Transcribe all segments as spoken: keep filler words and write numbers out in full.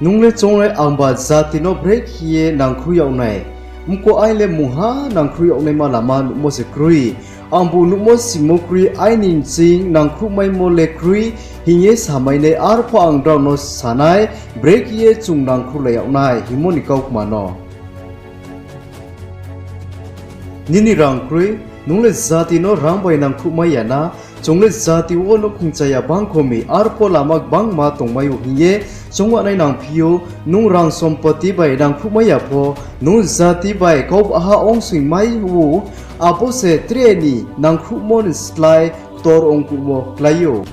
Nung le choung nai, angba jati no brekhe ye nangkhruh yag nai? Mko aini le mungha nangkhruh yag naima lama nuhmo se kroi. Angbu nuhmo simo kroi, aini nching nangkhruhmaimo le kroi, hing ye samai nai. Arphuh ang nrao no sa nai, brekhe ye chung nangkhruhlai yag nai hingmo ni kaukma no. Nini rang kroi, nung le jati no rang bai nangkhruhmai ya na? Chung le jati wo nouhkhong chaya bangkho mi, arphuh lama gbangma tongmai ou hing ye choungwanai nangphi ou. Nung rang sompoti bai nangkhruhmai ya pho, nung jati bai kaubaha ongsoingmai ou, abo se tre ni nangkhruhmo ni slái ktor ongkuhmo klái ou.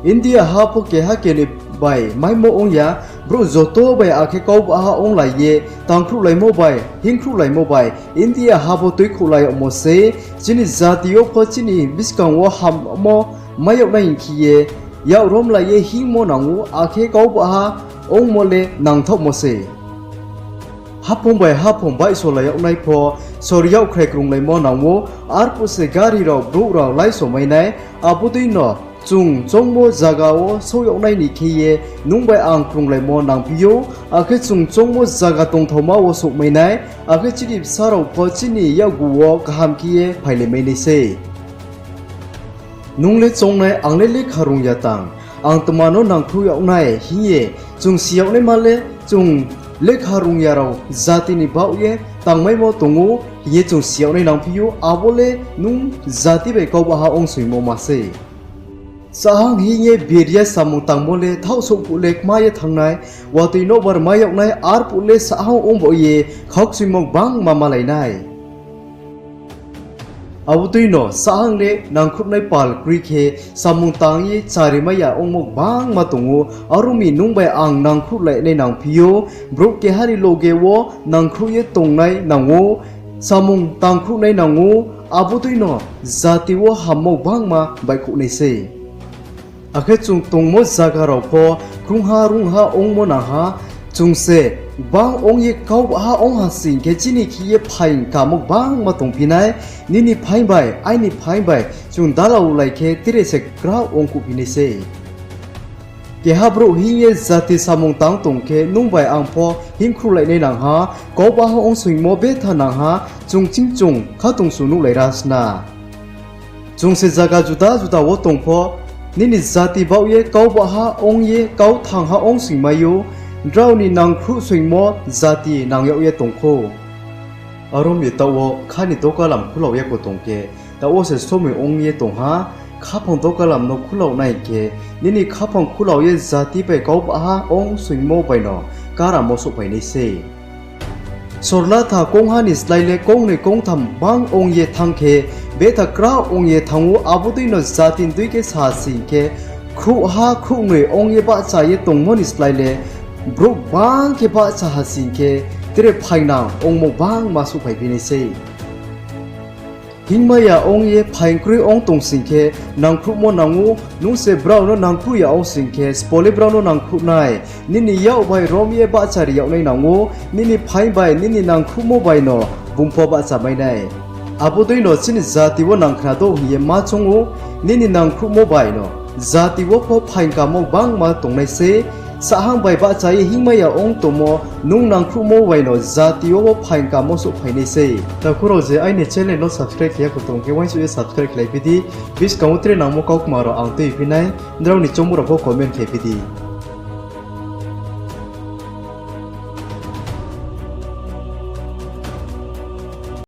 India ha pho keha kenoi bai maimo ong ya, brouh joto bai akhe kaubaha onglai ye tangkhruhlaimo bai hingkhruhlaimo bai India ha pho tuikhouhlai yagmo sei. Chini jati yo pho chini buskang wo hammo mai yag nai hing khe ye yak romlai ye hingmo nang ou, akhe kaubaha ongmo le nangthaohmo sei. Haphung bai haphung baihsolai yag nai pho, sor yakkhrai krunglaimo nang ou, arphuh se gari rao brouh rao láisomai nai. Abo deino chung choungmo zaga wo souh yag nai ni khe ye nung bai ang krunglaimo nangphi ou, akhe chung choungmo zaga tongthaoma wo souhmai nai, akhe chini bsa rao pho chini yakgu wo kaham khe ye phailaimai nai sei. Nung le choung nai, ang le lekha rung ya tang, ang tma no nangkhruh yag nai hing ye chung si yag naima le, chung lekha rung ya rao jati ni baoh ye tangmaimo tong ou hing ye chung si yag nai nangphi ou, abo le nung jati bai kaubaha ongsoingmo ma sei. Sahang hing ye bir ye samung tangmo le thaohsouh phuh le kma ye thanng nai, watoi nobar mai yag nai, arphuh le sahang ongbaoh ye khaukchoimo gbangma malai nai. Abo deino sahang le nangkhruhnai pal kroi khe samung tang ye charimai ya ongmo gbangma tong ou. Aro mi nung bai ang nangkhruhlainai nangphi ou, brouh keha ni loge wo nangkhruh ye tongnai nang ou, samung tangkhruhnai nang ou, abo deino jati wo hammo gbangma baihkhouh nai sei. Akhe chung tongmo zaga rao pho krungha rungha ongmo nang ha. Chung se gbang ong ye kaubaha ong ha sing khe, chini khe ye phaing kamo gbangma tongphi nai. Nini phaing bai aini phaing bai chung dalaolai khe tre se krao ongkuhphi nai sei. Keha brouh hing ye jati samung tang tong khe, nung bai ang pho hingkhruhlainai nang ha, kaubaha ongsoingmo betha nang ha, chung ching chung khatungsung nuhlai ra sna. Chung se zaga juda juda wo tong pho, nini jati baoh ye kaubaha ong ye kau thangha ongsoingmai ou, nrao ni nangkhruhsoingmo jati nang yag ye tong khou. Aro mi taoh wo kha ni dokalam khulao ya kho tong khe, taoh wo se somoi ong ye tong ha. Khaphang dokalam no khulao nai khe, nini khaphang khulao ye jati bai kaubaha ongsoingmo bai no karamo souhphai nai sei. Sorlatha kongha ni slái le kongnoi kongtham bang ong ye thanng khe, betha krao ong ye thanng ou, abo deino jati ni dei khe sa sing khe, khruhha khruhnoi ong ye bahcha ye tongmo ni slái le, brouh bang khe bahcha ha sing khe, tre phaingnang ongmo gbangma souhphai phi nai sei. Hingmai ya ong ye phaing kroi ong tong sing khe, nangkhruhmo nang ou, nung se brao no nangkhruh ya ong sing khe, sbo le brao no nangkhruh nai. Nini yak bai rom ye bahchari yag nai nang ou, nini phaing bai nini nangkhruhmo bai no bung pho bahchamai nai. Abo deino chini jati wo nang khna douh hing ye ma choung ou, nini nangkhruhmo bai no jati wo pho phaing kamo gbangma tongnai sei. Sahang bai bahcha ye hingmai ya ong tongmo nung nangkhruhmo bai no jati wo pho phaing kamo souhphai nai sei. Takhu rao, je aini channel no subscribe khe ya kho tong khe, uaingsouh ye subscribe khlai phi di. Buskang wo tre nangmo kaukma rao ang tuiphi nai, nrao ni choungmo rao pho comment khe phi di.